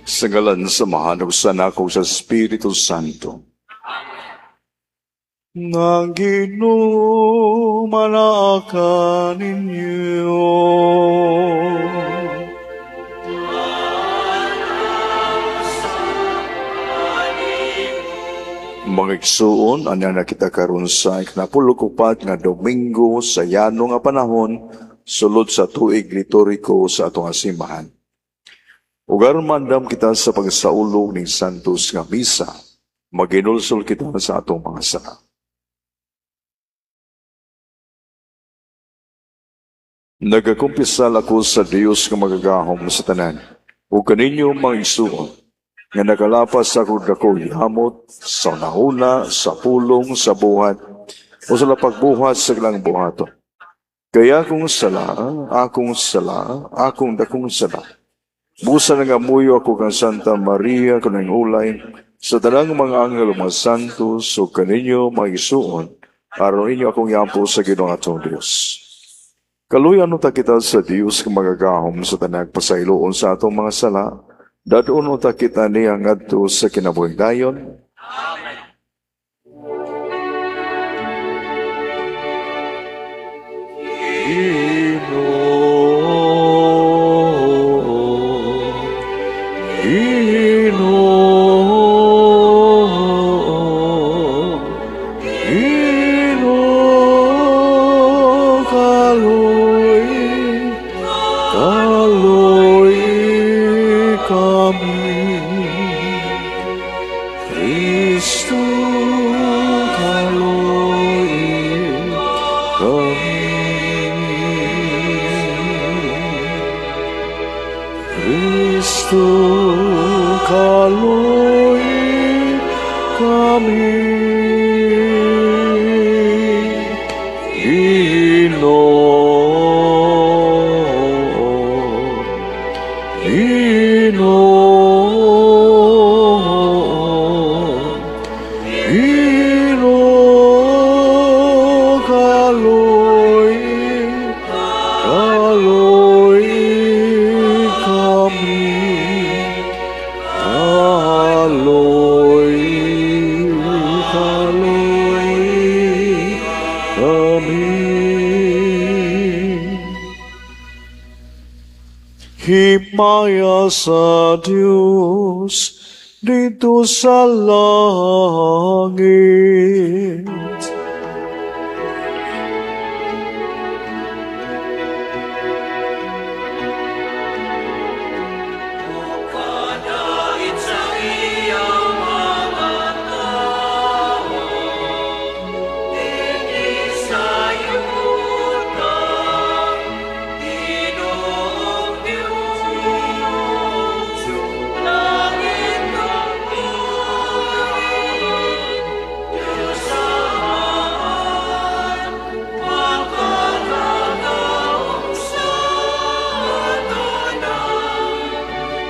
Sa ngalan sa Amahan ug sa Anak ug sa Espiritu Santo. Ang Ginoo manaa kaninyo. Mga igsuon, anya na kita karon sa 14 nga Domingo sa yano nga panahon sulod sa tuig liturhiko sa atong simbahan. Ug aron maandam kita sa pagsaulog ning Santos nga Misa, maginulsol kita sa atong mga sala. Nagakumpisal ako sa Dios nga magagahom sa tanan, ug kaninyo mga igsuon, nga nakalapas sa dako yamot sa nauna, sa pulong, sa buhat, o sa lapagbuhat sa ilang buhaton. Kaya akong sala, akong sala, akong dakong sala. Busa nga muyo ako kang Santa Maria, kunang ulay, sa tanang mga anghel mga santos, o kaninyo mga igsuon, aron inyo akong yampo sa Ginoo atong Dios. Kaluyan unta kita sa Dios nga magagahom sa tanang pasayloon sa atong mga sala, dadon unta kita niya ngadto sa kinabuhing dayon. Amen. Ginoo, Ginoo, Ginoo, kaloy, kaloy kami. Kristo, kaloy kami. Kristo, kaloy kami. Ginoo, Ginoo, Ginoo, kaloy, kaloy kami. Kaloy, kaloy kami. Himaya sa Dios dito sa langit. Kadait sa iyang mga tao, dinhi sa yuta, Ginoong Diyos, langit ug langit, Diyos Amahan, makakagahom sa tanan.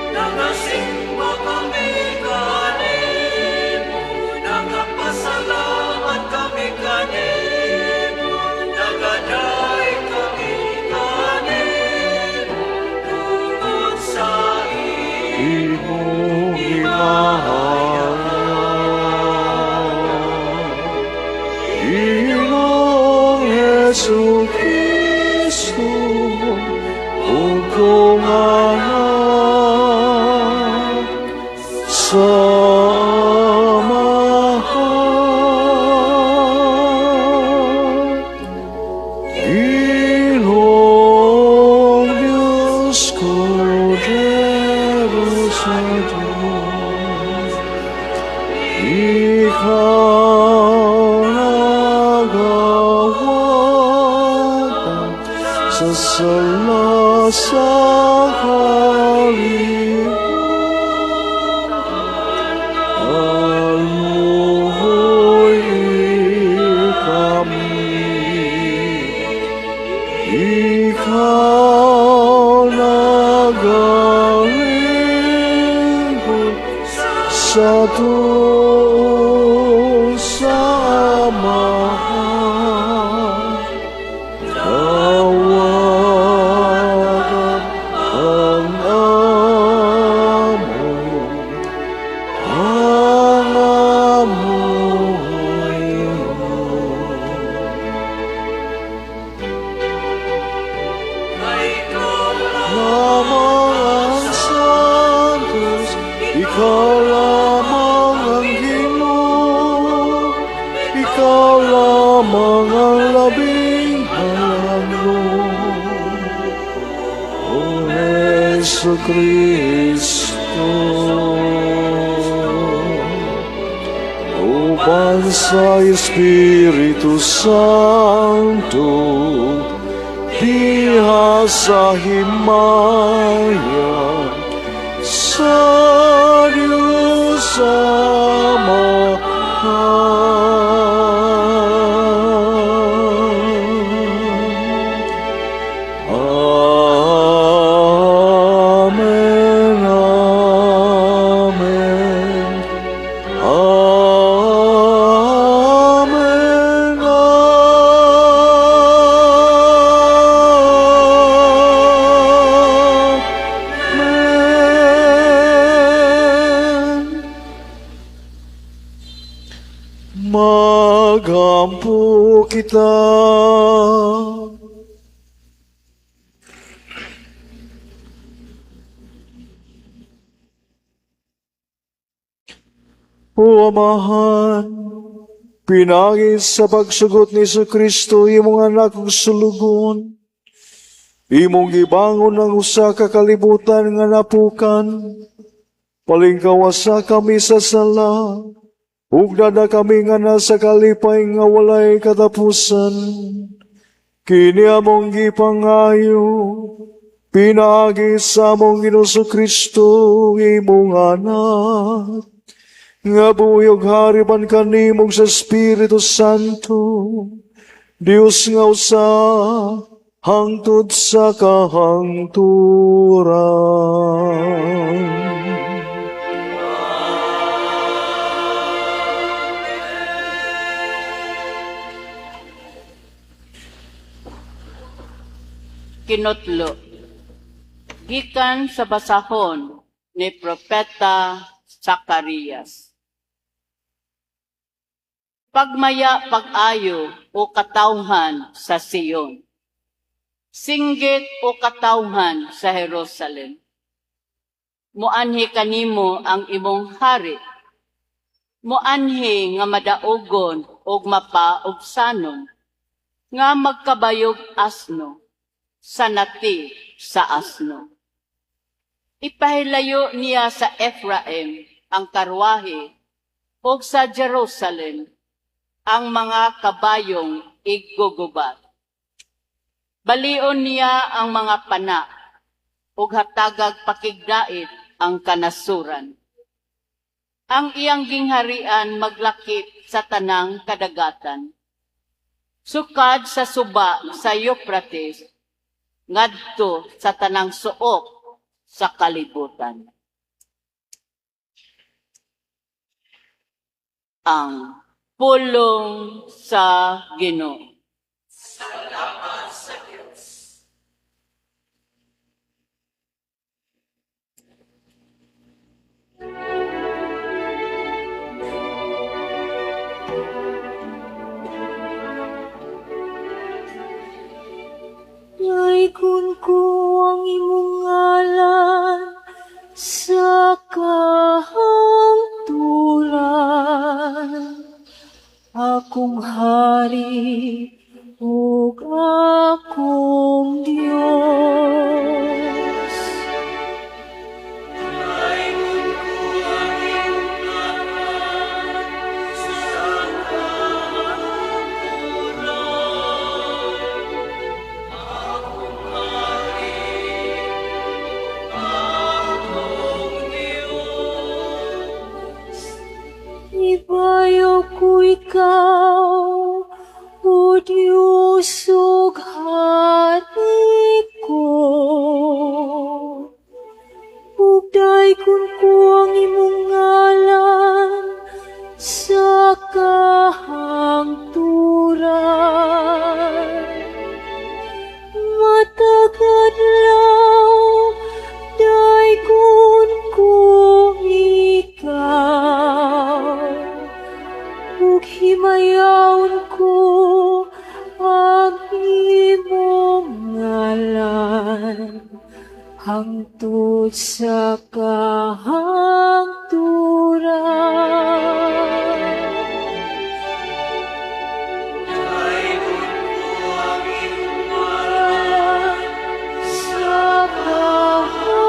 Nagasimba kami kanimo, nagapasalamat kami kanimo, nagadaig kami kanimo, tungod sa Imong himaya. Ginoong Hesus Kristo, ug Anak, sa Amahan. Ginoong Diyos, Kordero sa Diyos, ikaw nagawata sa sala sa kalibutan. Kaloy kami. Ikaw nagalingkod sa tuo sa Amahan. Tawagan ang among Ikaw lamang ang Ginoo, Ikaw lamang ang labing halangdon. O Hesu Kristo, uban sa Espiritu Santo, diha sa himaya sa Diyos Amahan. Amen, Amen, Amen, Amen. Magampo kita. O Amahan, pinaagi sa pagsugot ni Kristo, imong anak ug sulugon, imong gibangon ang usa ka kalibutan nga napukan, palingkawasa kami sa sala, ug dad-a kami nganha sa kalipay nga walay katapusan. Kini among gipangayo, pinaagi sa among Ginoong Kristo, imong anak, nga buhi ug hari uban kanimo sa Espiritu Santo, Dios nga usa, hangtod sa kahangturan. Kinutlo. Gikan sa basahon ni Propeta Zacarias. Pagmaya pag-ayo, o katawhan sa Sion. Singgit, o katawhan sa Jerusalem. Muanhi kanimo ang imong hari. Muanhi nga madaugon ug mapaubsanon, nga magkabayog asno, sa nati sa asno. Ipahilayo niya sa Ephraim ang karwahe ug sa Jerusalem ang mga kabayong iggugubat. Balion niya ang mga pana ug hatagag pakigdait ang kanasuran. Ang iyang gingharian maglakip sa tanang kadagatan. Sukad sa suba sa Euphrates ngadto sa tanang suok sa kalibutan. Ang pulong sa Ginoo. Salamat sa Diyos. Daygon ko ang imong ngalan sa kahangturan. Akong hari ug akong Dios. Daygon ko ang imong ngalan sa kahangturan. Akong hari, akong Diyos. Ibayaw ko ikaw, O Diyos ug hari ko. Ug daygon ko ang imong ngalan sa kahangturan. Matag adlaw, daygon ko ikaw. Ug himayawon ko ang imong ngalan hangtod sa kahangturan. Kahangturan. Daygon ko ang imong ngalan sa kahangturan,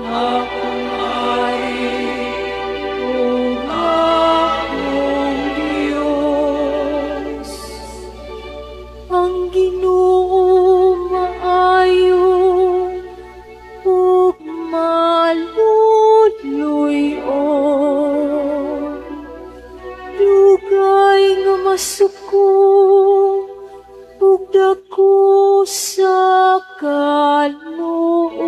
akong Hari ug akong Dios. Ang Ginoo maayo ug maluluy-on, dugay nga masuko ug dako sa kaluoy.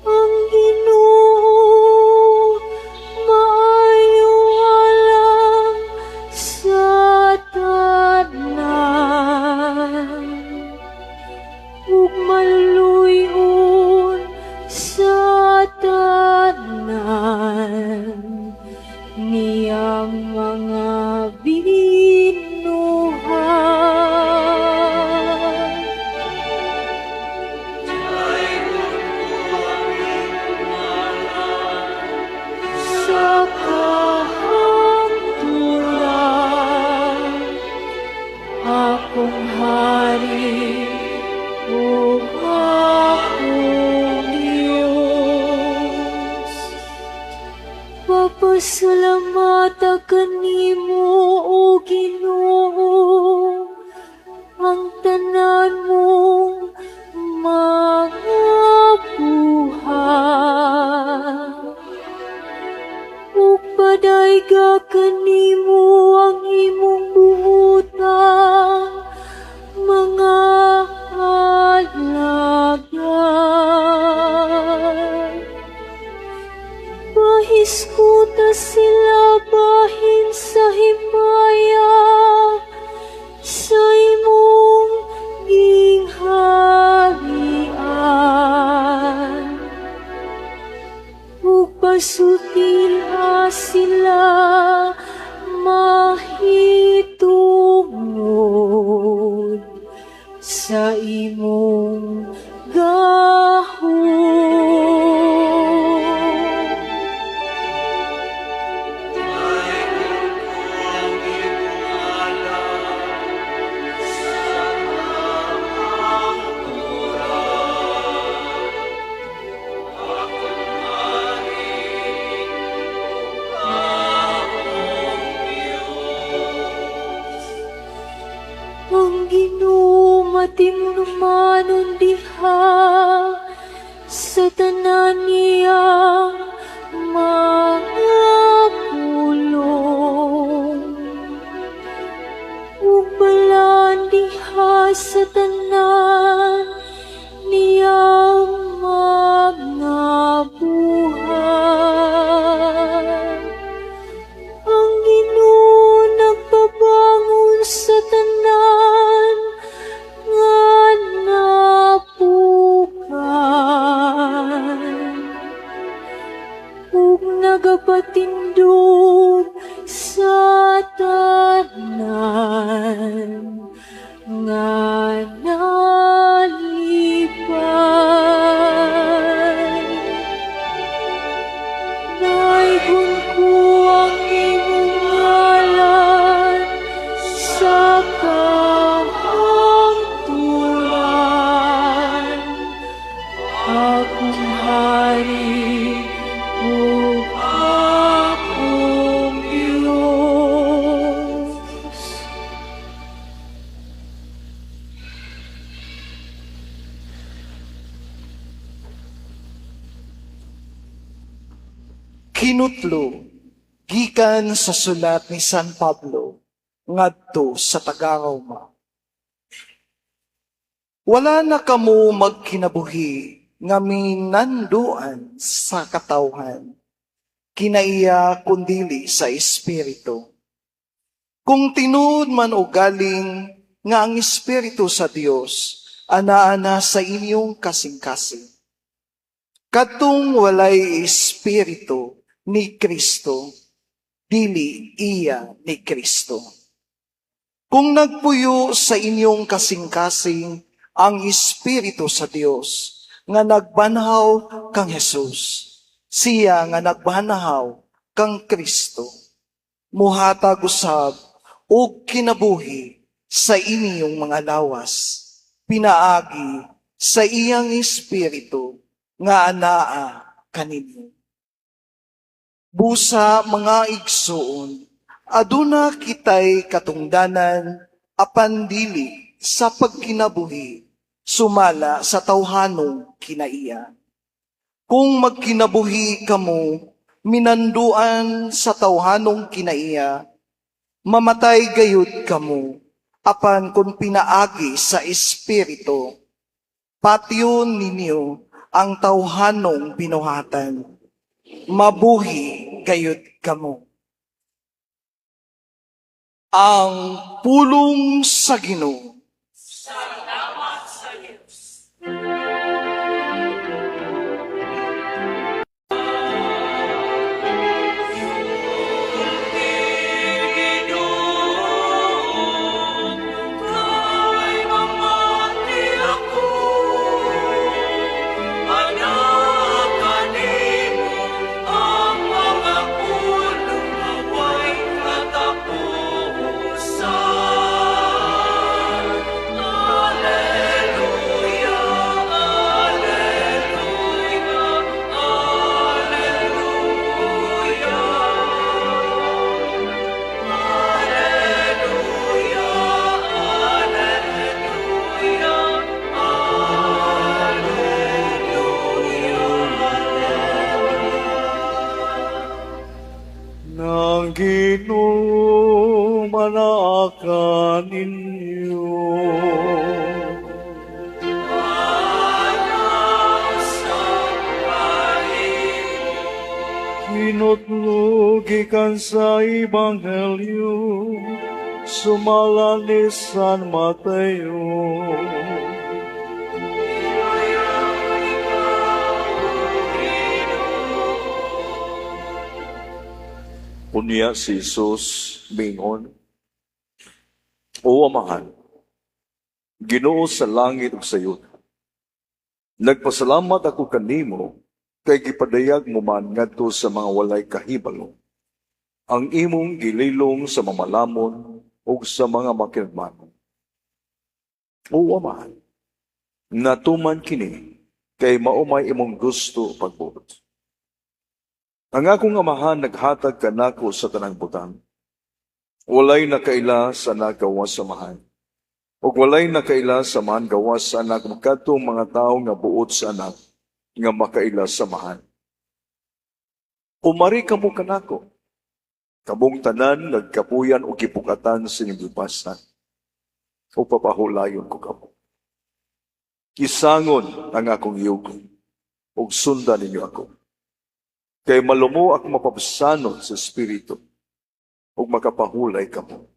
Ang Ginoo maayo alang sa tanan ug maluluy-on sa tanan niyang mga binuhat. Daygon ko ang imong ngalan sa kahangturan, akong Hari ug akong Dios. Papasalamata kanimo, O Ginoo, ang tanan mong mga buhat. Ug padayga kanimo ang imong buotang mga alagad. Pahiskuta sila bahin sa himaya sa imong gingharian. Ug pasultila sila mahitungod sa imong gahom. Daygon ko ang imong ngalan sa kahangturan, akong Hari ug akong Dios. Ang Ginoo matinumdumanon diha sa tanan niyang mga pulong ug balaan diha sa tanan niyang mga buhat. Ang Ginoo nagpabangon sa tanan nga napukaw ug nagapatindog sa tanan nga nalipay. Daygon ko ang imong ngalan sa kahangturan, akong Hari ug akong Dios. Kinutlo gikan sa sulat ni San Pablo ngadto sa taga-Roma. Wala na kamo magkinabuhi nga minanduan sa katawhan, kinaiya kundili sa espiritu. Kung tinuod man o galing nga ang espiritu sa Dios anaa sa inyong kasing-kasing. Katong walay espiritu ni Kristo, dili iya ni Kristo. Kung nagpuyo sa inyong kasing-kasing Ang Espiritu sa Dios nga nagbanhaw kang Jesus, siya nga nagbanhaw kang Kristo, muhatag usab og kinabuhi sa inyong mga lawas, pinaagi sa iyang Espiritu nga anaa kaninyo. Busa, mga igsuon, aduna kitay katungdanan apan dili sa pagkinabuhi sumala sa tawhanong kinaiya. Kung magkinabuhi kamo minanduan sa tawhanong kinaiya, mamatay gayud kamo, apan kung pinaagi sa Espiritu, patyon ninyo ang tawhanong binuhatan, mabuhi gayud kamo. Ang pulong sa Ginoo. Salamat sa Diyos. Kay mamati ako, anak kanimo, ang mga pulong way katapusan. Alleluia, Alleluia, Alleluia. Alleluia, Alleluia, Alleluia. Ang Ginoo manaa kaninyo. Sa kalimo. Hinutlo gikan sa Ebanghelyo sumala ni San Mateo. Unya si Jesus mingon, "O Amahan, Ginoo sa langit ug sa yuta, nagpasalamat ako kanimo kay gipadayag mo man ngadto sa mga walay kahibalo ang imong gililong sa mamalamon ug sa mga makinagmanon. O Amahan, natuman kini kay mao may imong gusto pagbuot. Ang akong Amahan naghatag kanako sa tanang butang. Walay nakaila sa Anak gawas sa Amahan, ug walay nakaila sa Amahan gawas sa Anak ug kadtong mga tawo nga buot sa Anak nga makaila sa Amahan. Umari kamo kanako, kamong tanan nagkapuyan og gipukatan sa inyong gipasan, ug papahulayon ko kamo. Isangon ang akong yugo, ug sundan ninyo ako. Kay malumo ak mapabsanon sa espiritu, ug makapahulay kamo.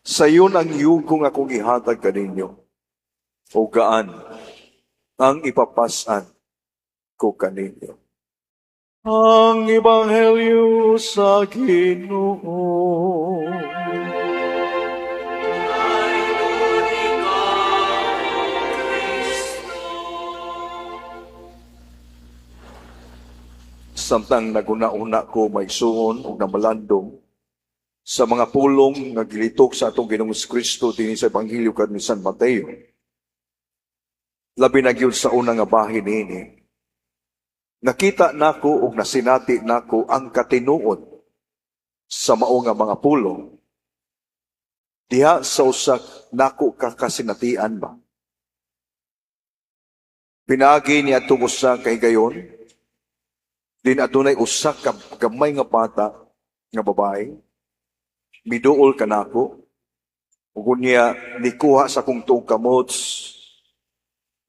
Sayon ang yugong akong ihatag kaninyo, o gaan ang ipapasan ko kaninyo." Ang Ebanghelyo sa Ginoo. Ay, ikaw, Kristo. Samtang naguna-una ko, mga igsuon, ug namalandong sa mga pulong nga gilitok sa atong Ginoong Kristo dinhi sa Ebanghelyo kan ni San Mateo, labi na gyud sa una nga bahin niini, nakita nako ug nasinati nako ang katinuod sa mao nga mga pulong diha sa usa nako ka kasinatian ba. Pinaagi niya atong usa kahigayon din adunay usa ka gamay nga bata nga babae miduol kanako ug unya nikuha sa akong tuong kamot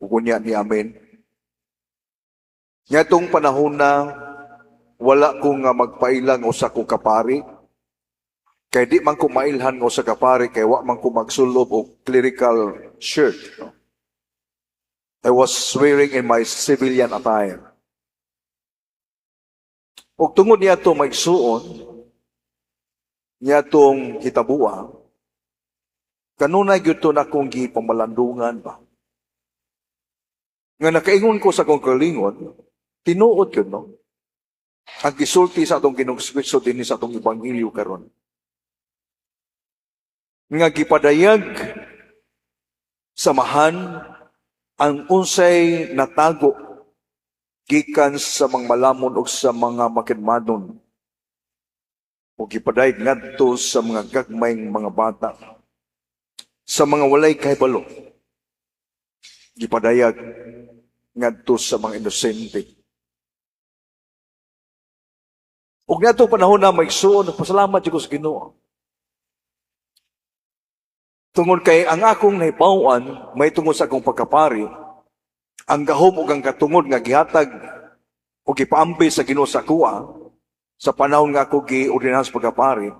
ug unya ni amen. Ngadtong panahon na wala ko nga magpaila nga usa ko kapari kay di man ko mailhan nga usa ka pari kay wa man ko magsulob og clerical shirt, no? I was wearing in my civilian attire. Ug tungod niadto, mga igsuon, niadtong hitabua, Kanunay gyud to na akong gipamalandungan ba. Nga nakaingon ko sa akong kaugalingon, tinuod yun, no? Ang gisulti sa atong Ginoong Kristo dinhi sa atong ebanghelyo karon. Nga gipadayag sa Amahan ang unsay natago gikan sa mga malamon o sa mga makidmadon o gipadayag ngadto sa mga gagmayng mga bata, sa mga walay kahibalo, gipadayag ngadto sa mga inosente. Ug ngadto panahon na, mga igsuon, nagpasalamat jud ko sa Ginoo. Tungod kay ang akong nahibaw-an, may tungod sa akong pagkapari, ang gahom ug ang katungod nga gihatag o gipaambi sa Ginoo sa akoa, sa panahon nga ako gi-ordinahan sa pagkapari,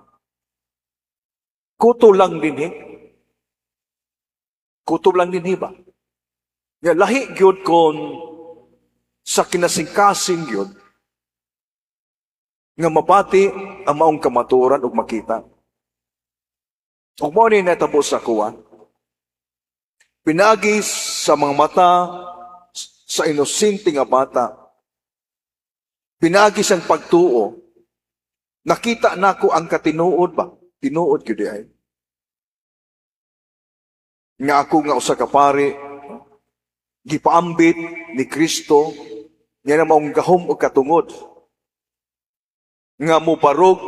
kuto lang dinhi. Kuto lang dinhi ba? Nga lahi gyud kon sa kinasingkasing gyud nga mabati ang maong kamatuoran ug makita. Ug mao ni natabo sa akoa. Pinaagi sa mga mata sa inosente nga bata, pinaagi sang pagtuo, nakita nako ang katinuod ba? Tinuod gyud ay. Nga ako nga usa ka pari, gipaambit ni Kristo nga na maong gahom og katungod nga mobarog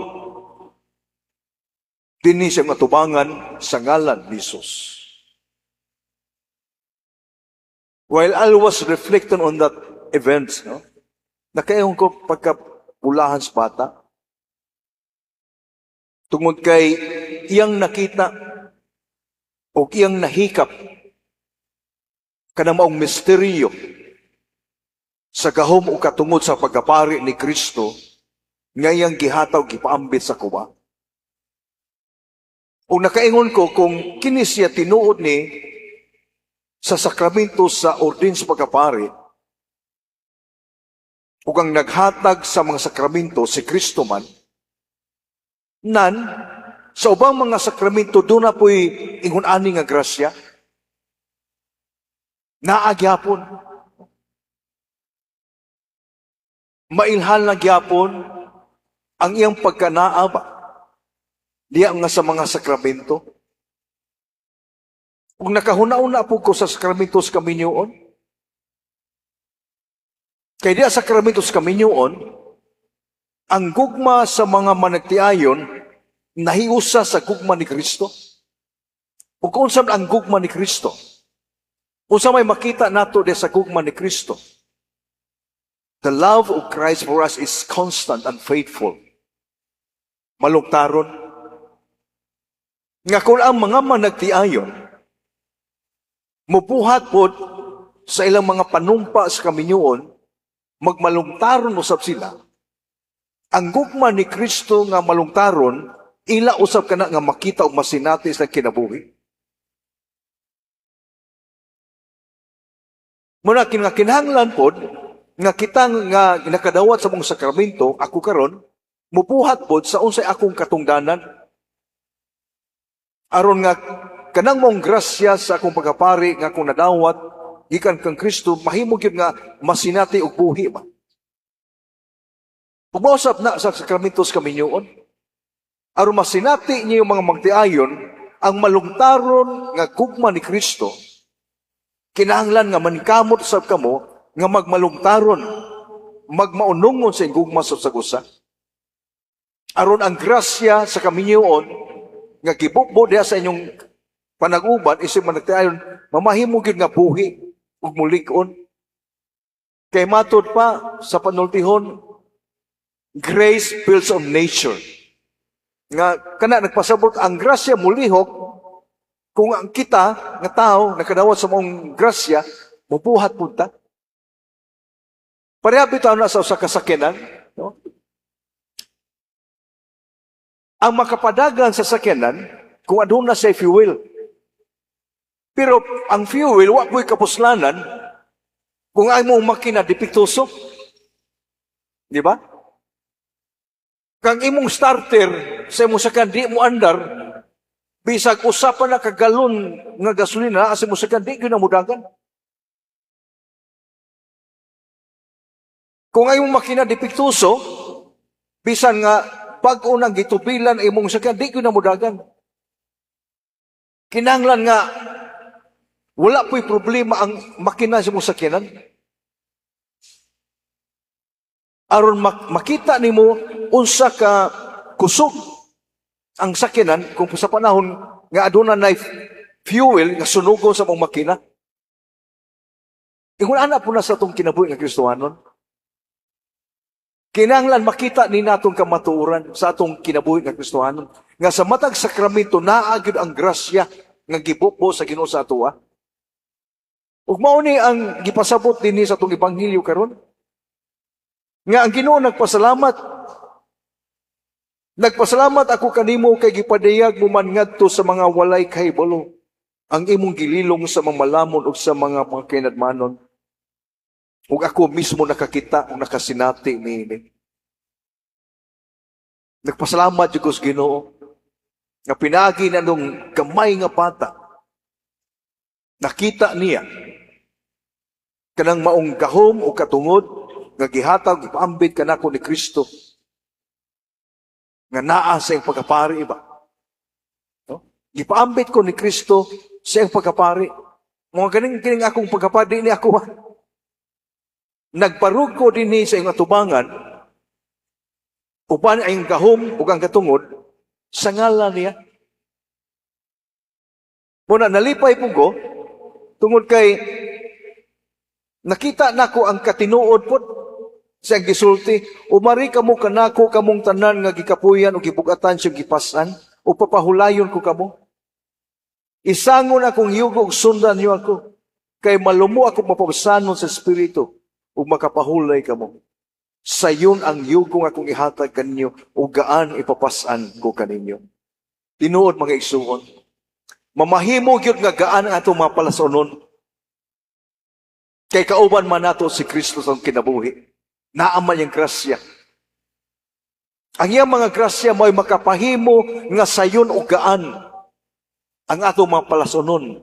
dinhi sa mga tubangan sa ngalan ni Jesus. While I was reflecting on that event, no, nakaingon ko pagkapulahan sa bata. Tungod kay iyang nakita o iyang nahikap kanang maong misteryo sa gahom o katungod sa pagkapari ni Kristo nga iyang gihataw, gipaambit sa akoa. O nakaingon ko kung kini siya tinuod ni sa sakramento sa ordin sa pagkapari ug ang naghatag sa mga sakramento si Kristo man, nan sa ubang mga sakramento duna po'y ingon ani nga grasya, naa gyapon, mailhan na gyapon ang iyang pagkanaa ba diya nga sa mga sakramento. Kung nakahuna-una po ko sa sakramento sa kaminyoon, kay diya sa sakramento sa kaminyoon, ang gugma sa mga managtiayon nahiusa sa gugma ni Kristo. O kung unsa ang gugma ni Kristo? Unsa may makita nato diya sa gugma ni Kristo? The love of Christ for us is constant and faithful. Malugtaron. Nga kung ang mga managtiayon, mubuhat pod sa ilang mga panumpa sa kaminyoon, magmalungtaron usab sila. Ang gugma ni Kristo nga malungtaron, ila usab kana nga makita o masinati sa kinabuhi. Muna nga kinahanglan pod nga kita nga nakadawat sa mong sakramento, ako karon mubuhat pod sa unsay akong katungdanan. Aron nga kanang mong grasya sa akong pagkapari nga akong nadawat gikan kang Kristo, mahimo gyud nga masinati og buhi ba. Ug mausap na sa sakramentos kaminyoon, aron masinati niyo yung mga magtiayon ang malungtaron nga gugma ni Kristo, kinahanglan nga mankamot sab kamo nga magmalungtaron, magmaunungon sa gugma sa usag-usa. Aron ang grasya sa kaminyoon nga gibukbo diha sa inyong panag-uban isip managtiayon, mamahimo gyud nga buhi ug mulig-on. Kay matod pa sa panultihon, grace builds on nature. Nga kana nagpasabot ang grasya mulihok kung ang kita nga tao nakadawat sa maong grasya, mubuhat pud ta. Pareha bitaw na sa usa ka sakyanan, no? Ang makapadagan sa sakyanan kung aduna sa fuel. Pero ang fuel wa po'y kapuslanan kung ang imong makina depektuso. Di ba? Kang imong starter sa imong sakyan di mo andar, Bisag usa pa na ka galon nga gasolina sa imong sakyan, di gyud na mudagan. Kung ang imong makina depektuso, bisan nga bag-o nang gitubilan imong sakyan, di gyud na mudagan. Kinahanglan nga wala po'y problema ang makina sa imong sakyanan. Aron makita nimo unsa ka kusog ang sakyanan kung sa panahon nga aduna nay fuel nga sunugon sa imong makina. Ingon ana po na sa atong kinabuhi nga Kristohanon. Kinahanglan makita ni natong kamatuoran sa atong kinabuhi nga Kristohanon nga sa matag sakramento naa gyud ang grasya nga gibubo sa Ginoo sa atoa. Ug mao ni ang gipasabot dinhi sa atong ebanghelyo karon. Nga ang Ginoo nagpasalamat. Nagpasalamat ako kanimo kay gipadayag mo man ngadto sa mga walay kahibalo ang imong gililong sa mga malamon ug sa mga kinadmanon. Ug ako mismo nakakita ug nakasinati niini. Nagpasalamat jud ko sa Ginoo nga pinaagi na nung gamay nga bata. Nakita niya kanang maong gahom o katungod nga gihatag gipaambit kanako ni Kristo nga naa sa iyang pagkapari ba? No? Gipaambit ko ni Kristo sa iyang pagkapari. Mga ganing kining akong pagkapari ni ako ha. Nagbarug ko dinhi sa iyong atubangan uban ang gahom ug ang katungod sa ngalan niya. Muna nalipay po ko tungod kay nakita nako ang katinuod pod sa iyang gisulti, umari kamo kanako kamong tanan nga gikapuyan o gibugatan siyang gipasan o papahulayon ko kamo. Isangon akong yugo ug sundan niyo ako kay malumo ako mapabsanon sa espiritu ug makapahulay kamo. Sayon ang yugo nga akong ihatag kaninyo ug gaan ipapas-an ko kaninyo. Tinuod, mga igsuon, mamahimo gyud nga gaan ang atong mga palasonon. Kay kauban man nato si Kristo sa kinabuhi. Naa man iyang grasya. Ang iyang mga grasya mo'y makapahimo nga sayon o gaan ang atong mga palasonon.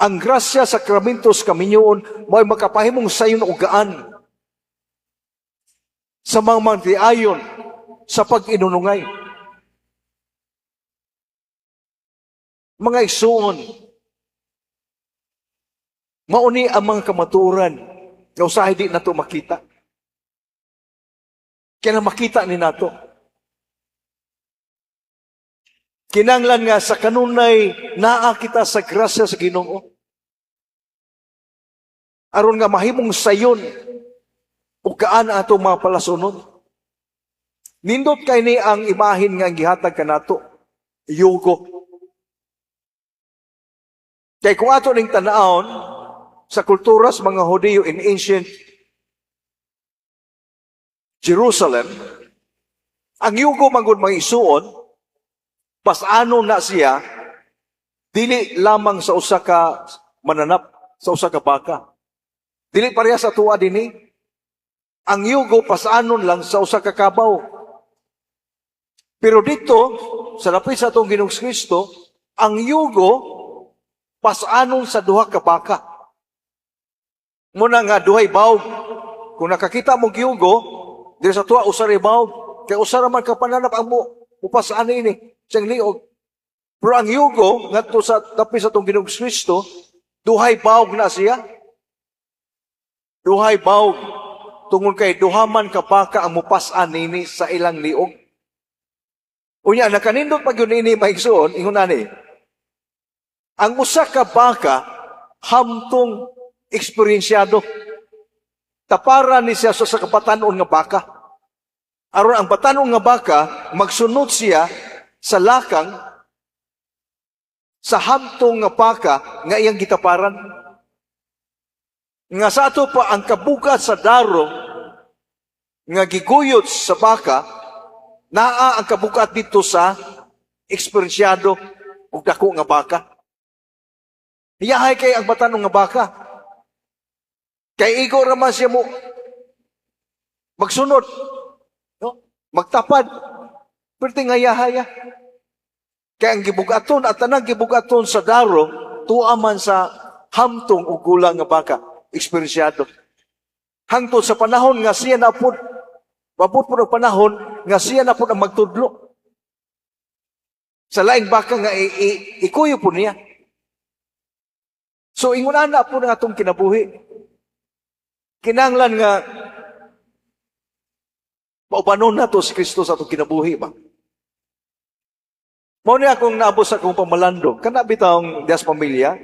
Ang grasya sa sakramentos kaminyoon mo'y makapahimong sayon o gaan sa mga mantiayon sa pag-inunungay. Mga igsuon, mauni ang mga kamatuoran nga usahay di nato makita. Kaya makita ni nato. Kinanglan nga sa kanunay naa kita sa grasya sa Ginoo. Aron nga mahimong sayon ug kaan atong mga palasunod. Nindot kay ni ang imahin nga gihatag kanato, yugo. Kay kung ato ning tan-awon sa kultura sa mga Hudiyo in ancient Jerusalem, ang yugo manggod, mga isuon, pasano na siya, dili lamang sa usa ka mananap, sa usa ka baka. Dili pareha sa tuwa dinhi. Ang yugo pasanon lang sa usa ka kabaw. Pero dito, sa lapit sa atong Ginoong Kristo, ang yugo pasanon sa duha ka baka. Muna nga duhay bawg. Kung nakakita mo yugo, diri sa tuwa usa ra bawg. Kay usa ra man ka pananap ang mo upasaan ini siyang liog. Pero ang yugo ngadto sa dapit sa atong Ginoong Kristo, duhay bawg na siya. Duhay bawg tungod kay duha man ka baka ang mupas-an nini sa ilang liog. Unya nakanindot pag yun ini, maigsoon, ingon ani. Ang usa ka baka hamtong eksperyensyado. Taparan ni siya sa kabatanon nga baka. Aron ang batanon nga baka magsunod siya sa lakang sa hamtong nga baka nga iyang gitaparan. Nga sa ato pa ang kabugat sa daro nga giguyot sa baka, naa ang kabugat dito sa eksperyensyado ug dako nga baka. Iyahay kay ang batanon nga baka. Kay igo raman siya mo magsunod. No? Magtapad. Perti nga yahaya. Kaya ang gibugaton at tanang gibugaton sa daro, tuwa man sa hamtong o gulang nga baka, eksperyensyado. Hangtod sa panahon nga siya na pud, mabot po ang panahon nga siya na pud ang magtudlo sa laing baka nga ikuyo po niya. So ingon ana po nga atong kinabuhi. Kinanglan nga paubanon nato si Kristo sa atong kinabuhi ba? Mao ni akong naabot sa akong pamalandong. Kana bitawng dias pamilya.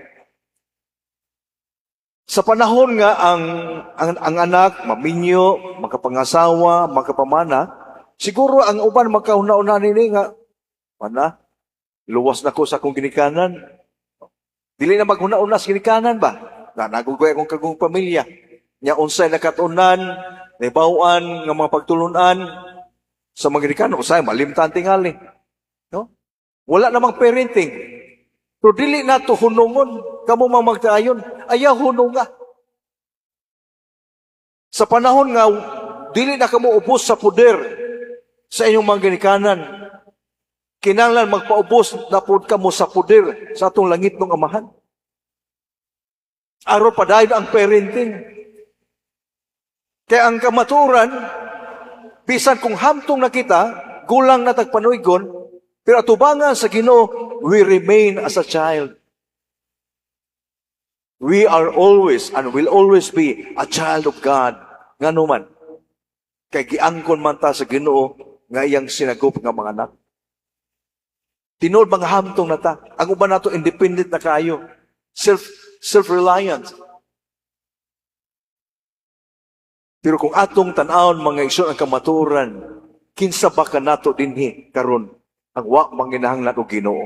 Sa panahon nga ang anak maminyo, makapangasawa, makapamana, siguro ang uban makahuna-una nini nga mana, luwas na ko sa akong ginikanan. Dili na maghuna-una sa ginikanan ba? Na nagugoy akong kagong pamilya. Nya unsay nakatunan, naibaw-an nga mga pagtulunan sa mga ginikanan, usay malimtan tingali. No? Wala namang parenting. Pero dili na to hunungon. Kamo mga magtaayon, ayaw hununga. Sa panahon nga, dili na kamo ubos sa poder sa inyong mga ginikanan. Kinahanglan magpaubos na pod kamo sa poder sa atong langit ng Amahan. Aron padayon ang parenting. Kaya ang kamaturan, bisan kung hamtong na kita, gulang na tagpanuygon, pero atubangan sa Ginoo, we remain as a child. We are always and will always be a child of God. Ngano man, kay giangkon man ta sa Ginoo nga iyang sinagop nga mga anak. Tinuod mga hamtong na ta. Ang uban nato independent na kayo. Self-reliant. Pero kung atong tan-awon, mga igsoon, ang kamatuoran, kinsa ba kanato dinhi karon ang wa manginahanglan og Ginoo?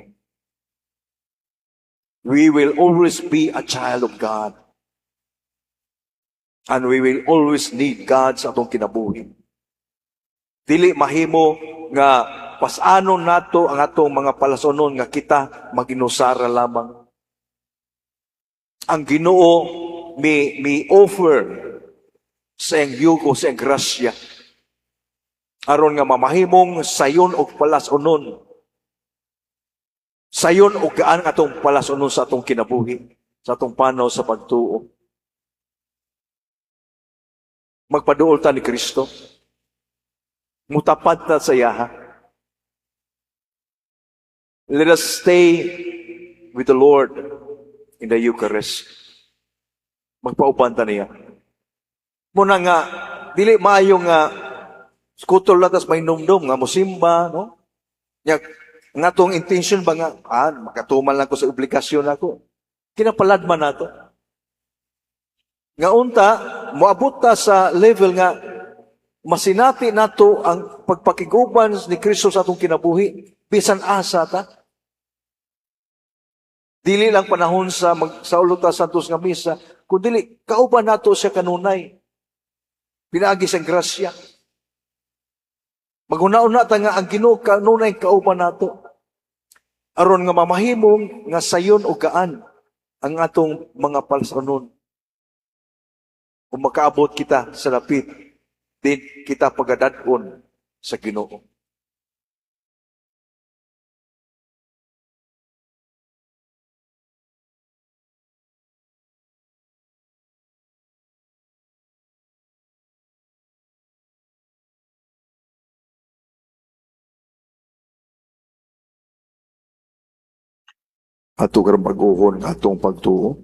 We will always be a child of God. And we will always need God sa atong kinabuhi. Dili mahimo nga pasanon nato ang atong mga palasonon nga kita maginusara lamang. Ang Ginoo mi offer sa iyang yugo, sa iyang grasya, aron nga mamahimong sayon og palasonon. Sayon og gaan atong palasonon sa atong kinabuhi, sa atong panaw sa pagtuo. Magpaduol ta ni Kristo. Mutapad ta sa iyaha. Let us stay with the Lord in the Eucharist. Magpauban ta niya. Muna nga, dili maayo nga skutol lang tas may numdum nga musimba, no? Nya, nga atong intention ba nga, makatuman lang ko sa obligasyon ako. Kinapalad man nato. Nga unta, moabot ta sa level nga masinati nato ang pagpakiguban ni Kristo sa atong kinabuhi, bisan asa ta. Dili lang panahon sa magsaulog ta sa Santos nga misa, kun dili kauban nato siya kanunay. Pinaagi sa grasya. Maguna-una ta nga ang Ginoo kanunay kauban nato. Aron nga mamahimong nga sayon o gaan ang atong mga palsanon. Kung makaabot kita sa lapit, din kita pagadad-on sa Ginoo. Ato karon bag-ohon ang atong pagtuo.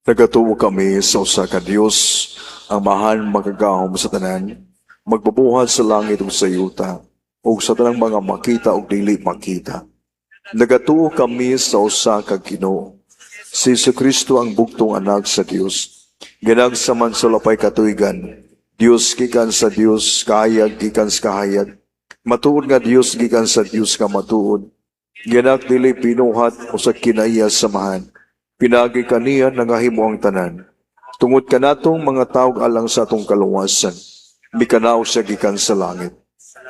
Nagatuo kami sa usa ka Dios, ang Amahan makagagahom sa tanan, magbubuhat sa langit ug sa yuta, ug sa tanang mga makita ug dili makita. Nagatuo kami sa usa ka Ginoo, si Kristo, ang bugtong anak sa Dios. Ginagsaman sa lapay katuigan, Dios gikan sa Dios, kahayag gikan sa kahayag, matuod nga Dios gikan sa Dios nga matuod. Gianak, dili binuhat, usa kinaiya sa Amahan. Pinaagi kaniya nangahimo ang tanan. Tungod kanatong mga tawg alang sa atong kaluwasan, mikanaw siya gikan sa langit.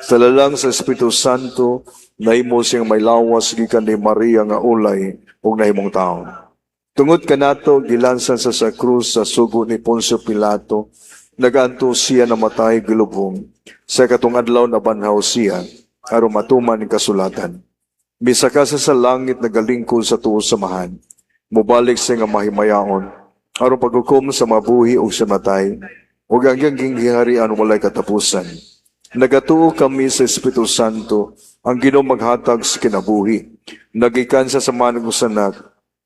Sa lalang sa Espiritu Santo, nahimo siyang may lawas gikan ni Maria nga ulay ug nahimong tao. Tungod kanato, gilansan sa krus sa sugo ni Poncio Pilato, naganto siya, namatay, gilubong. Sa ikatong adlaw nabanhaw siya. aron matuman ang kasulatan. Misaka sa langit, nagalingkod sa tuo sa Amahan. Mubalik sa nga mahimayaon aron paghukom sa mabuhi ug sa matay, ug ang iyang gingharian walay katapusan. Nagatuo kami sa Espiritu Santo, ang Ginoo maghatag sa kinabuhi. Nagikan sa Manug-sanak,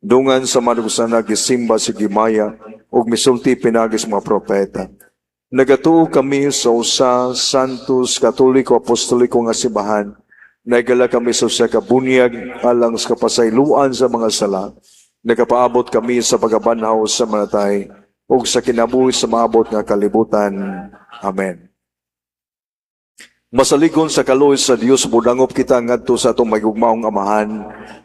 dungan sa Manug-sanak, gisimba sa gimaya, ug misulti pinaagi sa mga propeta. Nagatuo kami sa usa, Santos, Katoliko, Apostoliko nga simbahan. Nagala kami sa usa ka bunyag alang sa kapasayloan sa mga sala. Nagapaabot kami sa pagkabanhaw sa manatay ug sa kinabuhi sa maabot nga kalibutan. Amen. Masaligon sa kaluoy sa Dios, mudangop kita ngadto sa atong mahigugmaong Amahan,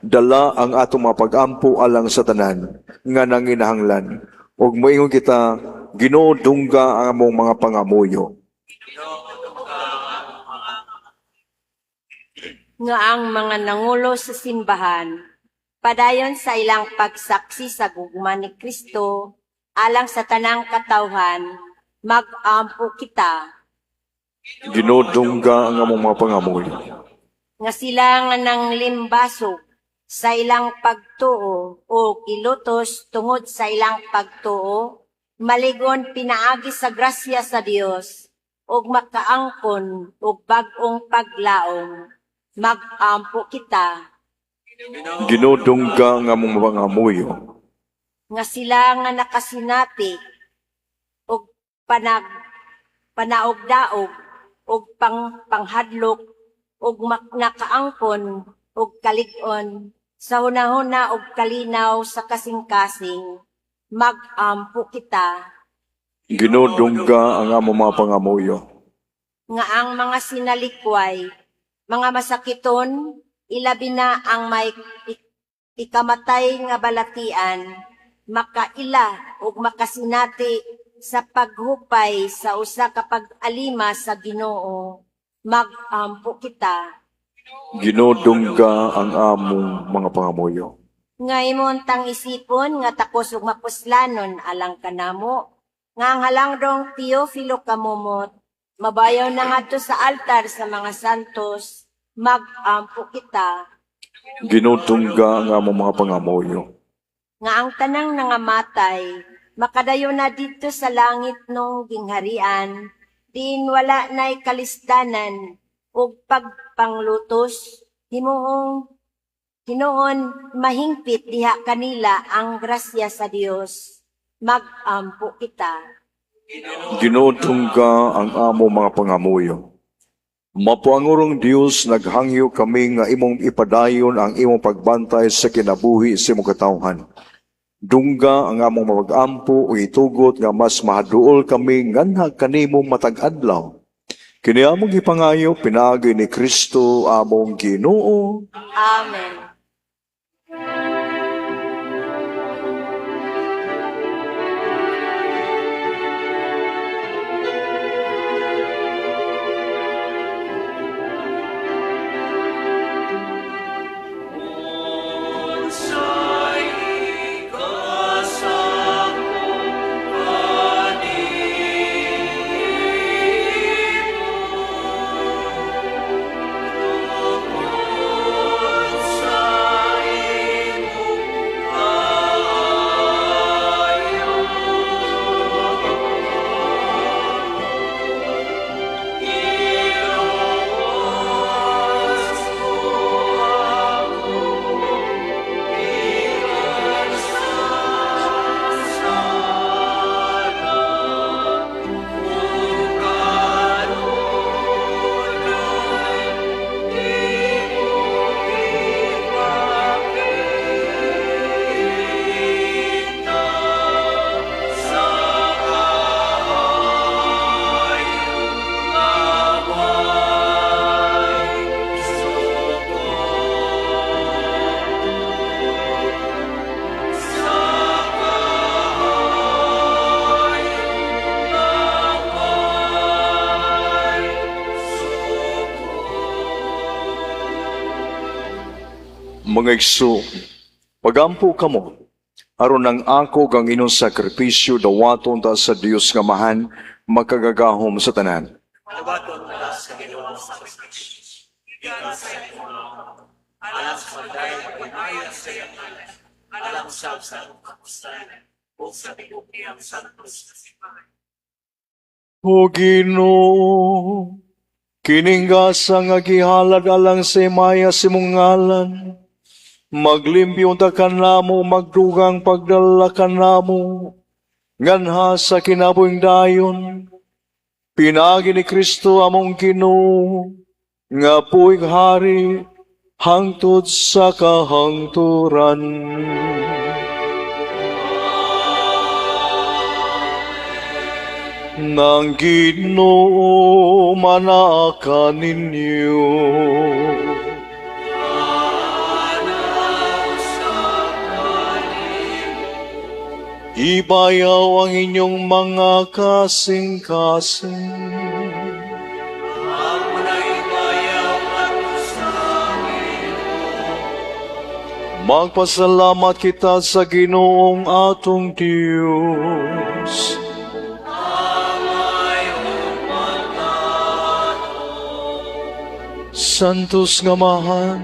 dala ang atong mga pag-ampo alang sa tanan nga nanginahanglan. Ug moingon kita, Ginoo, dungga ang among mga pangamuyo. Nga ang mga nangulo sa simbahan padayon sa ilang pagsaksi sa gugma ni Kristo alang sa tanang katawhan, mag-ampo kita. Ginoo, dungga ang among mga pangamuyo. Nga sila nga nanglimbasog sa ilang pagtuo o ilutos tungod sa ilang pagtuo, maligon pinaagi sa grasya sa Dios ug makaangkon og bag-ong paglaom, mag-ampo kita. Ginoo, dungga ang among mga pangamuyo. Nga sila nga nakasinati og panaogdaog og panghadlok og nakaangkon og kalig-on sa hunahuna og kalinaw sa kasing-kasing, mag-ampo kita. Ginoo, dungga ang among mga pangamuyo. Nga ang mga sinalikway, mga masakiton, ilabi na ang may ikamatay nga balatian, makaila ug makasinati sa paghupay sa usa ka pag-alima sa Ginoo, mag-ampo kita. Ginoo, dungga ang among mga pangamuyo. Nga imong tang isipon nga takos ug mapuslanon alang kanamo, nga ang halangdong Teofilo Camomot mabayaw na ngadto sa altar sa mga santos, mag-ampo kita. Ginoo, dungga ang among mga pangamuyo. Nga ang tanang nangamatay makadayon na didto sa langit nung gingharian, diin wala na'y kalisdanan ug pagpanglutos, himuong hinuon mahingpit diha kanila ang grasya sa Dios, mag-ampo kita. Ginoo, dungga ang among mga pangamuyo. Mapuangurong Dios, naghangyo kami nga imong ipadayon ang imong pagbantay sa kinabuhi sa imong katawhan. Dungga ang among mapag-ampo ug itugot nga mas mahaduol kami nganha kanimo matag adlaw. Kini among gipangayo pinaagi ni Kristo among Ginoo. Amen. Unsay ikasakop kanimo tungod sa imong kaayo, Giluwas mo ako gikan sa sala, ug kanunay imong ipakita sa kaayo nga way suko, sa kaayo nga way suko. Mga igsoon, pagampo kamo, aron ang ako kang inyong sakripisyo dawaton ta sa Dios nga Amahan makagagahom sa tanan. Gikan sa imong mga kamot, alang sa pagdayeg ug himaya sa iyang ngalan, alang usab sa among kapuslanan, ug sa tibuok iyang santos nga simbahan. O Ginoo, kining gasa nga gihalad alang sa himaya sa imong ngalan, maglimpyo unta kanamo, magdugang pagdala kanamo, nganha sa kinabuhing dayon, pinaagi ni Kristo among Ginoo, nga buhing hari, hangtod sa kahangturan. Nang Ginoo manaa kaninyo. Ibayaw ang inyong mga kasing-kasing. Magpasalamat kita sa Ginoong atong Diyos. Santos nga Amahan,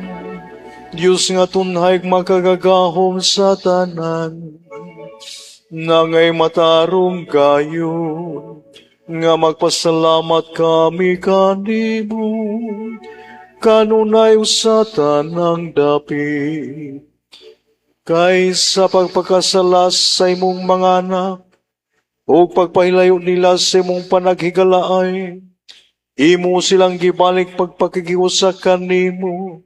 Diyos nga tunhay makagagahom sa tanan, nangay matarong kayo, nga magpasalamat kami kanimo, kanunay sa tanang dapit. Kay sa pagpakasalas sa imong mga anak, ug pagpahilayo nila sa imong panaghigalaay, imo silang gibalik pagpakigiusa kanimo,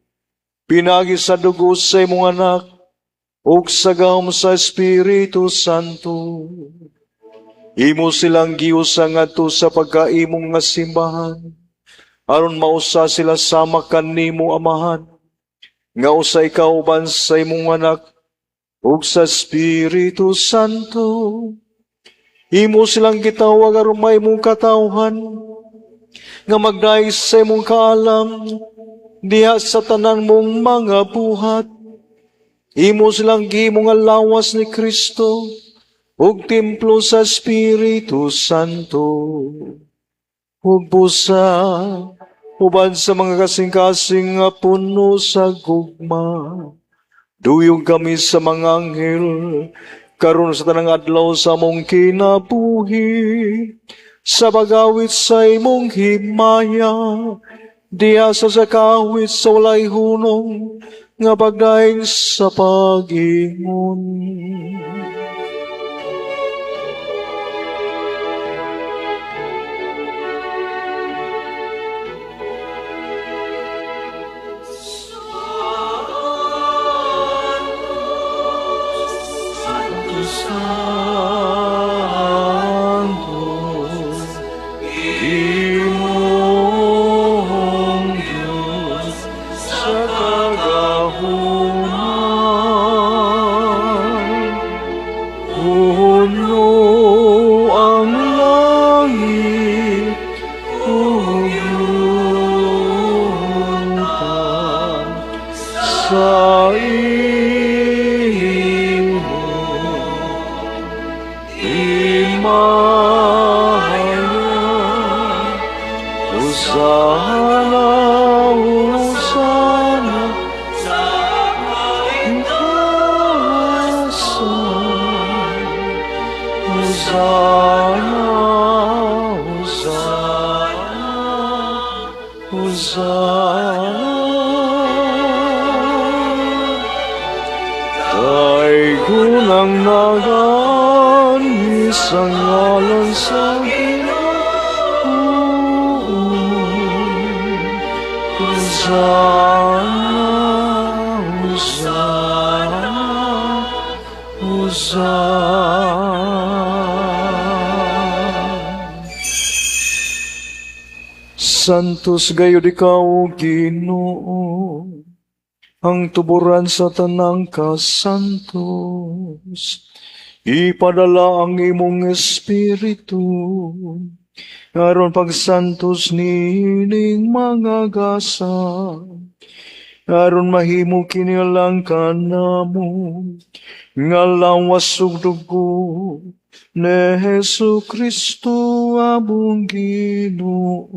pinaagi sa dugo sa imong anak, ug sa gahom sa Espiritu Santo. Imo silang giusa ngadto sa pagkaimong nga simbahan, aron mausa sila sama kanimo Amahan, nga usa ikaw uban sa imong anak, ug sa Espiritu Santo. Imo silang gitawag aron mahimong katawhan, nga magdayeg sa imong kaalam, diha sa tanan mong mga buhat. Imo silang gihimo nga lawas ni Kristo, ug templo sa Espiritu Santo. Ug busa, uban sa mga kasing-kasing nga puno sa gugma, duyog kami sa mga anghel, karon sa tanang adlaw sa among kinabuhi, sa pag-awit sa imong himaya, diha sa sakawit sa walay hunong, nga pagdaig sa pag-ingon. Santo, Ginoong Diyos, sa kagahuman. Puno ang langit ug yuta sa imong himaya. Hosana, Hosana, Sa kaitaasan. Hosana, Hosana, Hosana. Daygon ang nag-anhi sa ngalan sa Ginoo. Hosana, Hosana, Hosana. Santos gayud ikaw, Ginoo, ang tuburan sa tanang kasantos. Ipadala ang imong espiritu, aron pagsantos niining mga gasa, aron mahimo kini alang kanamo, nga lawas ug dugo ni Hesus Kristo among Ginoo.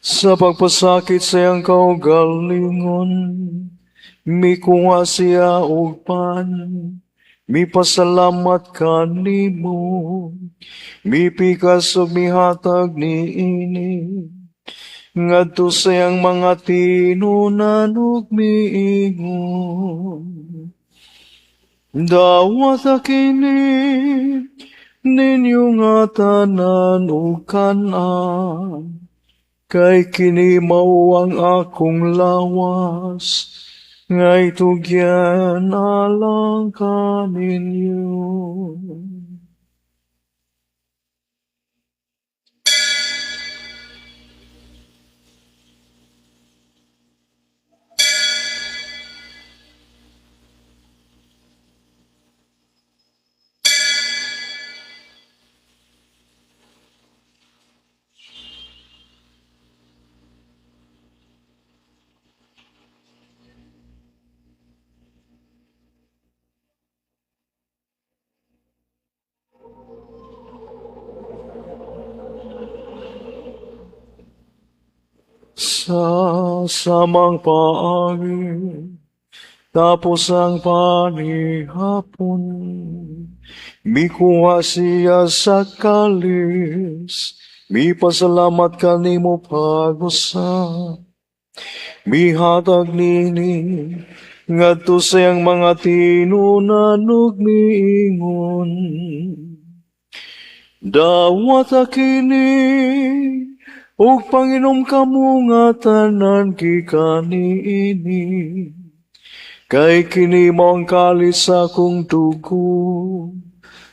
Sa pagpasakit sa iyang kaugalingon, mikuha siya og pan, mipasalamat kanimo, mipikas ug mihatag niini ngadto sa iyang mga tinunan ug miingon: "Dawata kini ninyo nga tanan ug kan-a, kay kini mao ang akong lawas nga itugyan alang kaninyo." Sa samang paagi, tapos ang panihapon, mikuha siya sa kalis, mipasalamat kanimo pag-usab, mihatag nini ngadto sa iyang mga tinunan ug miingon: "Dawata kini ug panginom kamo nga tanan gikan niini, kay kini mao ang kalis sa akong dugo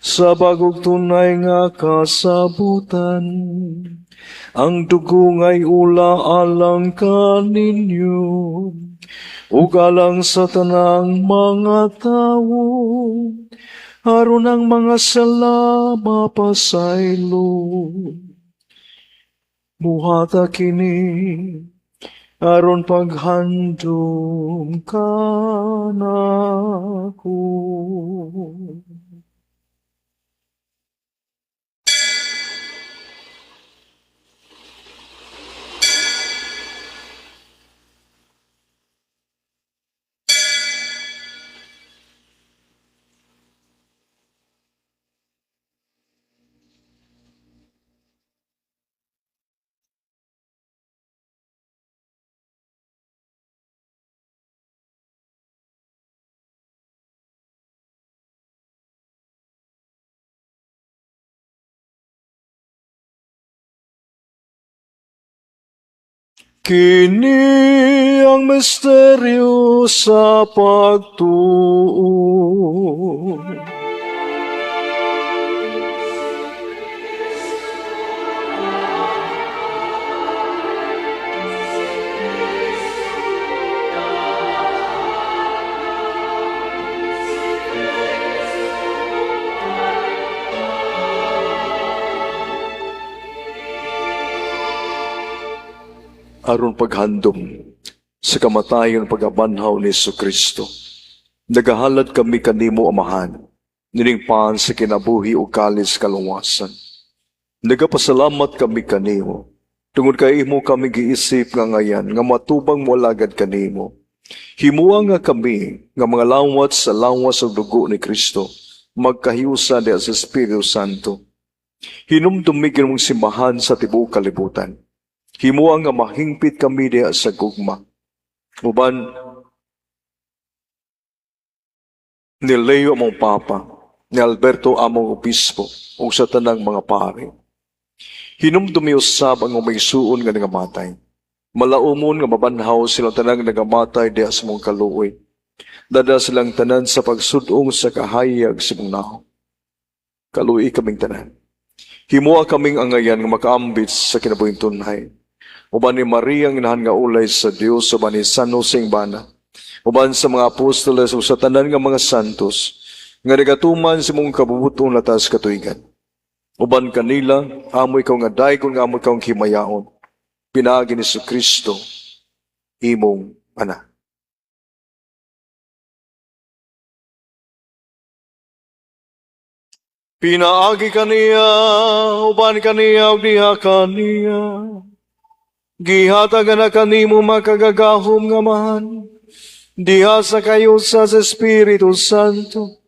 sa bagong tunay nga kasabutan. Ang dugo nga'y ula alang kaninyo ug alang sa tanang mga tawo, aron ang mga sala mapasaylo. Buhata kini aron paghandom kanako." Kini ang misteryo sa pagtuo. Aron paghandom sa kamatayon, pagkabanhaw ni Kristo, nagahalad kami kanimo, Amahan, nining pan sa kinabuhi ug kalis kaluwasan. Nagapasalamat kami kanimo tungod kay imo kami giisip nga ngayan nga matubang moalagad kanimo. Himua nga kami nga mga lawat sa lawas ug dugo ni Kristo magkahiusa diha sa Espiritu Santo. Hinumdumi mong simbahan sa tibuok kalibutan. Himua nga mahingpit kami diha sa gugma uban ni Leo among Papa, ni Alberto among Obispo, ug sa tanang mga pari. Hinumdumi usab ang umaysuon nga nangamatay. Malaumon nga mabanhaw silang tanang nangamatay diha sa mong kaluoy. Dada silang tanan sa pagsudong sa kahayag sa mong naong. Kaluoyi kaming tanan. Himua kaming angayan nga makaambit sa kinabuhing tunhay uban ni Maria ang Inahan nga ulay sa Dios, uban ni San Jose ang bana, uban sa mga apostoles ug sa tanan nga mga santos nga nagatuman sa imong kabubut-on latas katuigan. Uban kanila, amo ikaw nga daygon nga amo ikaw ang himayaon. Pinaagi ni Kristo, imong Anak. Pinaagi kaniya, uban kaniya, ug diha kaniya, Gihatag na kanimo, makagagahom nga Amahan, diha sa kayusa sa Espiritu Santo,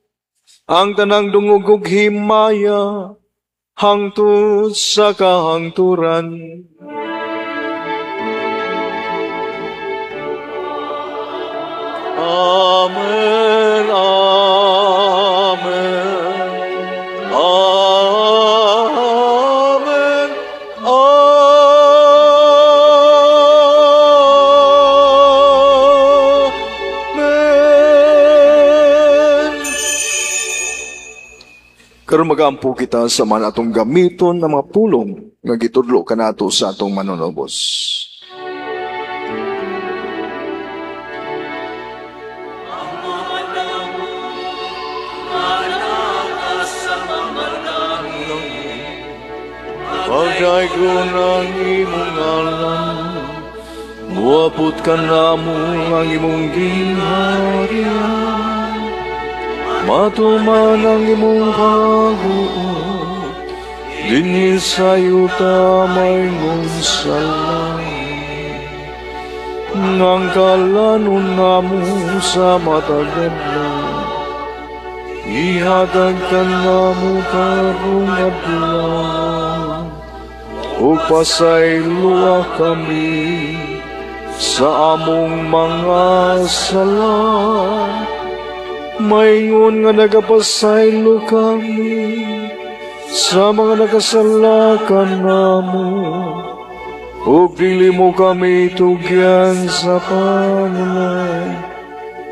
ang tanang dungog ug himaya hangtod sa kahangturan. Amen. Amen. Amen. Amen. Karon magampo kita sa man atong gamiton ng mga pulong nga gitudlo kanato sa atong Manunubos. Pagdaygon ang imong ngalan, muabot kanamo ang imong gingharian, matuman ang imong pagbuot, dinhi sa yuta maingon sa langit. Ang kalanon namo sa matag adlaw, ihatag kanamo karong adlaw, ug pasayloa kami sa among mga sala, maingon nga nagapasaylo kami sa mga nakasala kanamo, ug dili mo kami tugyan sa panulay,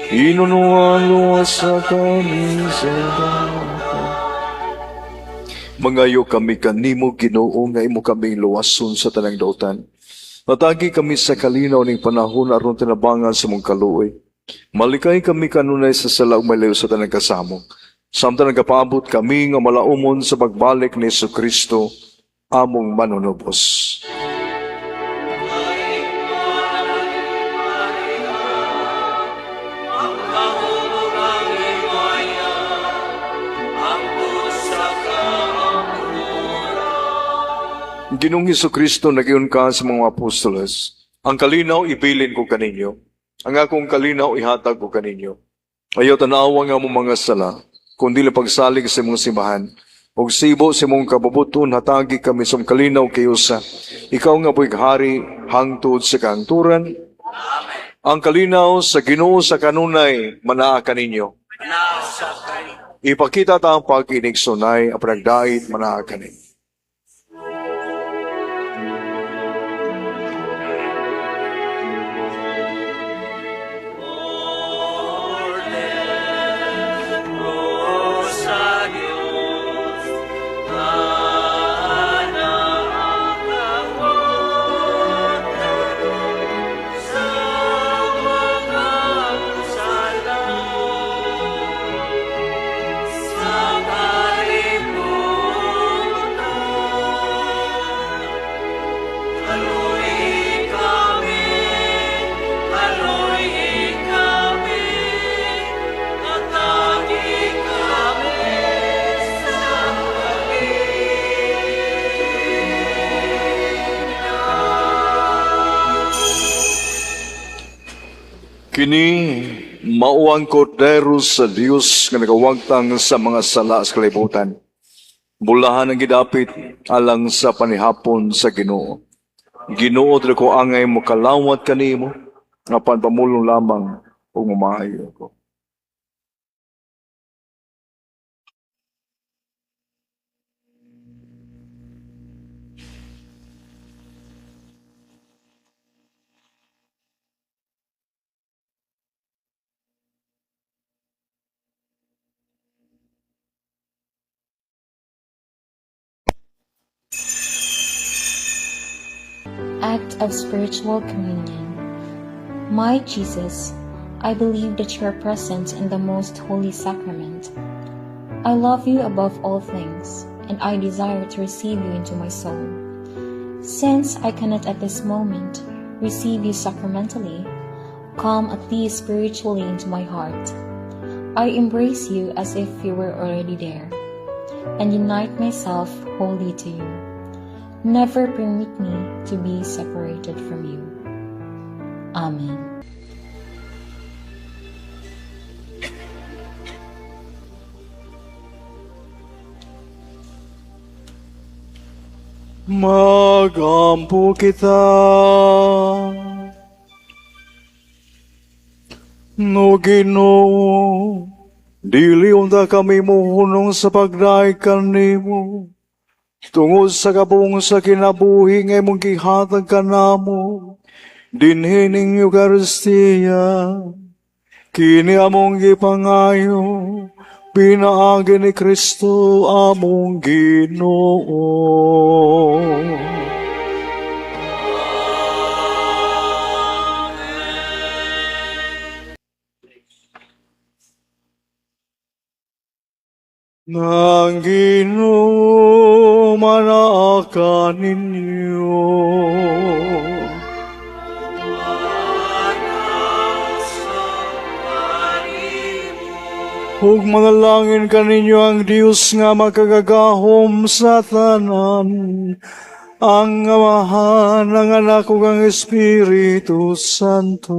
hinunoa luwasa kami sa dapat. Mangayo kami kanimo, Ginoo, nga imo kaming luwason sa tanang dautan. Hatagi kami sa kalinaw ning panahon aron tinabangan sa imong kaluoy. Malikay kami kanunay sa sala ug maliw sa tanang kasamok, samtang nagapaabot kami nga malaumon sa pagbalik ni Kristo, among Manunubos. Ang kahubog ang himaya, hangtod sa kahangturan. Ginoong Kristo, nag-ingon ka sa mga apostoles, "Ang kalinaw ibilin ko kaninyo, ang akong kalinaw ihatag ko kaninyo. Ayaw tanawa ang among mga sala, kundi pagsalig sa imong simbahan. Ug sibo sa imong kabubut-on, hatagi kami sa kalinaw kayusa. Ikaw nga buhi hari hangtod sa kahangturan." Ang kalinaw sa Ginoo sa kanunay manaa kaninyo. Manaa usab kanimo. Ipakita ta ang pag-inigsunay, ang panagdait manaa kaninyo. Kordero sa Diyos, nga nagawagtang sa mga sala sa kalibutan. Kaluoyi kami, kaluoyi kami, hatagi kami sa kalinaw. Kini mao ang Kordero sa Dios nga nagawagtang sa mga sala sa kalibutan. Bulahan ang gidapit alang sa panihapon sa Ginoo. Ginoo, dili ko angay mokalawat kanimo, apan pamulong lamang ug mamaayo ko. Act of Spiritual Communion. My Jesus, I believe that you are present in the most holy sacrament. I love you above all things, and I desire to receive you into my soul. Since I cannot at this moment receive you sacramentally, come at least spiritually into my heart. I embrace you as if you were already there, and unite myself wholly to you. Never permit me to be separated from you. Amen. Magampo kita. No Ginoo, dili unta kami mohunong sa pagdaig kanimo. Tungod sa kabung sa kinabuhi nga imong gihatag kanamo, dinhi ning Eucharistia, kini among gipangayo, pinaagi ni Kristo among Ginoo. Nang Ginoo manaa ninyo. Ug manalangin kaninyo ang Dios nga makagagahom sa tanan, ang Amahan, ang Anak ug ang Espiritu Santo.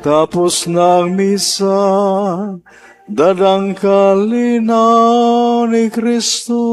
Tapos na ang misa, dadang kalinaw ni Kristo.